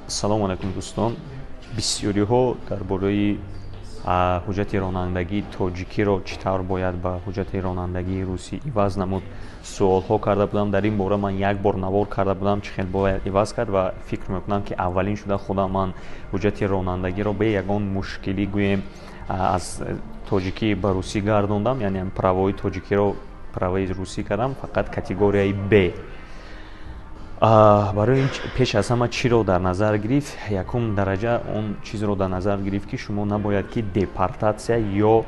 Салому алайкум, дӯстон. Бисёриҳо дар бораи ҳуҷҷати ронандагии тоҷикиро чӣ тавр бояд ба ҳуҷҷати ронандагии русӣ иваз намуд, суолҳо карда будам. Дар ин бора ман як бор навор карда будам, чӣ хел бояд иваз кард, ва фикр мекунам, ки аввалин шуда худам ман ҳуҷҷати ронандагиро бе ягон мушкилӣ, гӯем, аз тоҷикӣ ба русӣ гардондам, яъне правои тоҷикиро правои русӣ кардам, фақат категорияи Б. Барои ин пеш аз ҳама чиро дар назар гирифт? Якум дараҷа он чизро дар назар гирифт, ки шумо набояд ки депортатсия ё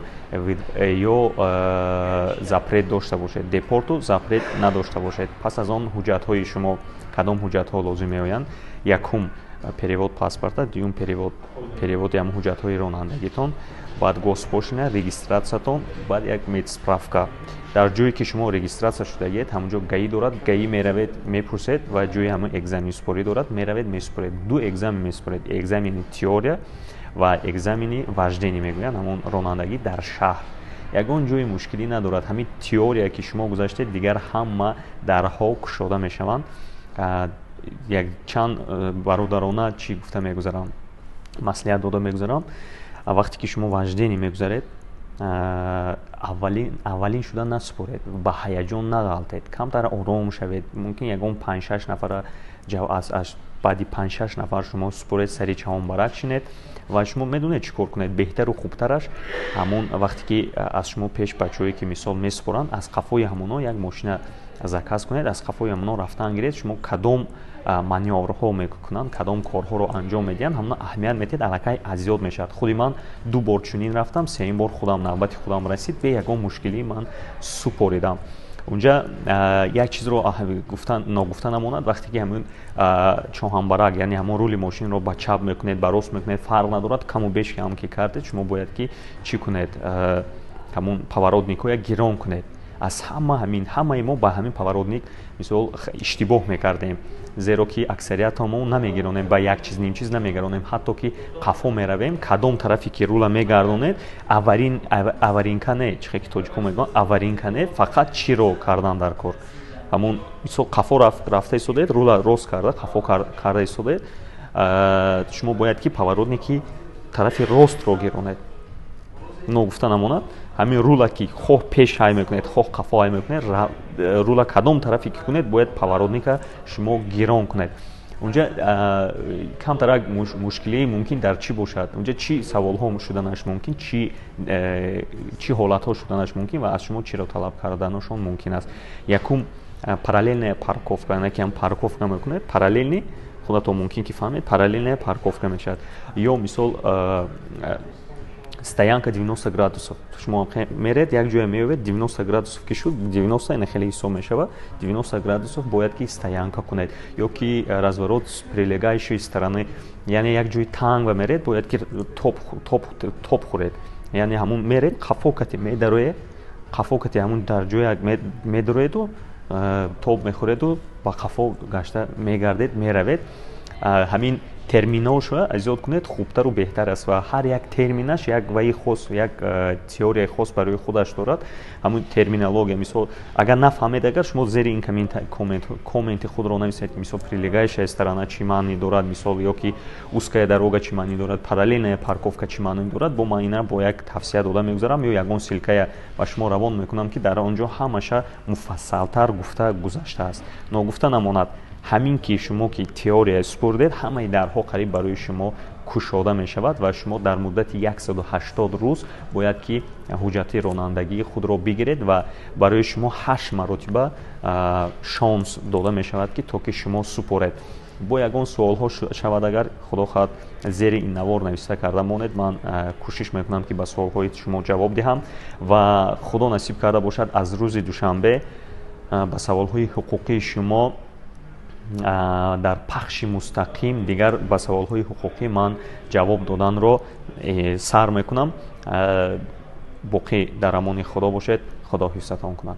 запрет дошта бошед, депорту запрет надошта бошед. Пас аз он ҳуҷҷатҳои шумо, кадом ҳуҷҷатҳо лозим меоянд? Якум, перевод паспорта, дуюм, переводи ҳам ҳуҷҷатҳои ронандагитон, баъд госпошлина, регистратсиятон, баъд як медсправка. Дар ҷое ки шумо регистратсия шудагиед, ҳамонҷо ГАИ дорад, ГАИ меравед, мепурсед ва ҷои ҳамон экзамен супорӣ дорад, меравед, месупоред. Ду экзамен месупоред: экзамени теория ва экзамени вождение мегӯянд, ҳамон ронандагӣ дар шаҳр. Ягон ҷои мушкилӣ надорад. Ҳамин теория ки шумо гузаштед, дигар ҳама дарҳо кушода мешаванд. Як чанд бародарона чӣ гуфта мегузарам, маслиҳат дода мегузарам: вақте ки шумо вождение мегузаред, аввалин шуда насупоред, ба ҳаяҷон нағалтед, камтар ором шавед. Мумкин ягон панҷ-шаш нафара, баъди панҷ-шаш нафар шумо супоред, сари чаҳонбарак шинед ва шумо медонед чӣ кор кунед. Беҳтару хубтараш ҳамон вақте ки аз шумо пеш бачаҳое ки, мисол, месупоранд, аз қафои ҳамоно як мошина заказ кунед, аз қафои ҳамоно рафтан гиред. Шумо кадом манёврҳо мекунанд, кадом корҳоро анҷом медиҳанд, ҳамона аҳамият медиҳед, аллакай азёд мешавад. Худи ман ду бор чунин рафтам, сеюм бор худам навбати худам расид, бе ягон мушкилӣ ман супоридам. Унҷа як чизро гуфтан ногуфта намонад: вақте ки ҳамин чоҳамбарак, яъне ҳамон рули мошинро ба чап мекунед, ба рост мекунед, фарқ надорад, каму беш ҳам ки кардед, шумо бояд ки чӣ кунед? Ҳамон поворотникҳоя гирон кунед. Аз ҳама ҳамин ҳамаи мо ба ҳамин поворотник, мисол, иштибоҳ мекардем, зеро ки аксариято мо намегиронем, ба як чиз, нимчиз намегаронем. Ҳатто ки қафо меравем, кадом тарафе ки рула мегардонед, аварийка не, чихе ки тоҷико мегӯянд, аварийка не, фақат чиро кардан дар кор? Ҳамон, мисол, қафо рафта истодед, рула рост карда қафо карда истодед, шумо бояд ки поворотники тарафи ростро гиронед. Ногуфта намонад, ҳамин рула ки хоҳ пеш ҳай мекунед, хоҳ қафо ҳай мекунед, рула кадом тарафе ки кунед, бояд поворотника шумо гирон кунед. Унҷа камтарак мушкилии мумкин дар чӣ бошад? Унҷа чӣ саволҳо шуданаш мумкин, чӣ ҳолатҳо шуданаш мумкин ва аз шумо чиро талаб карданашон мумкин аст? Якум, параллельная парковка, яъне ки ҳам парковка мекунед параллельный, худатон мумкин ки фаҳмед, параллельная парковка мешавад, ё, мисол, стоянка 90 градусов. Шумо меред, як ҷоя меёвед, 90 градусов ки шуд, 90 ина хеле ҳисоб мешавад, 90 градусов бояд ки стоянка кунед, ё ки разворот с прилегающей стороны, яъне як ҷои танг ва меред, бояд ки топ хӯред, яъне ҳамун меред, қафо кати медароед, қафо кати ҳамун дар ҷоя медароеду топ мехӯреду ба қафо гашта мегардед, меравед. Ҳамин терминошро азёд кунед, хубтару беҳтар аст ва ҳар як терминаш як ваи хос, як теорияи хос барои худаш дорад, ҳамун терминология. Мисол, агар нафаҳмед, агар шумо зери ин комменти худро нависед, мисол, прилегающая сторона чӣ маъни дорад, мисол, ё ки узкая дорога чӣ маъни дорад, параллельная парковка чӣ маъни дорад, бо ман ина бо як тавсия дода мегузарам ё ягон ссылкая ба шумо равон мекунам, ки дар он ҷо ҳамаша муфассалтар гуфта гузаштааст. Ногуфта намонад, ҳамин ки шумо ки теория супурдед, ҳамаи дарҳо қариб барои шумо кушода мешавад ва шумо дар муддати 180 рӯз бояд ки ҳуҷҷати ронандагии худро бигиред ва барои шумо ҳашт маротиба шонс дода мешавад, ки то ки шумо супоред. Бо ягон суолҳо шавад, агар, худо хоҳад, зери ин навор нависта карда монед, ман кӯшиш мекунам, ки ба суолҳои шумо ҷавоб диҳам. Ва худо насиб карда бошад, аз рӯзи душанбе ба саволҳои ҳуқуқии шумо дар пахши мустақим, дигар ба саволҳои ҳуқуқӣ ман ҷавоб доданро сар мекунам. Боқӣ дар амони Худо бошед, Худо ҳифзатон кунад.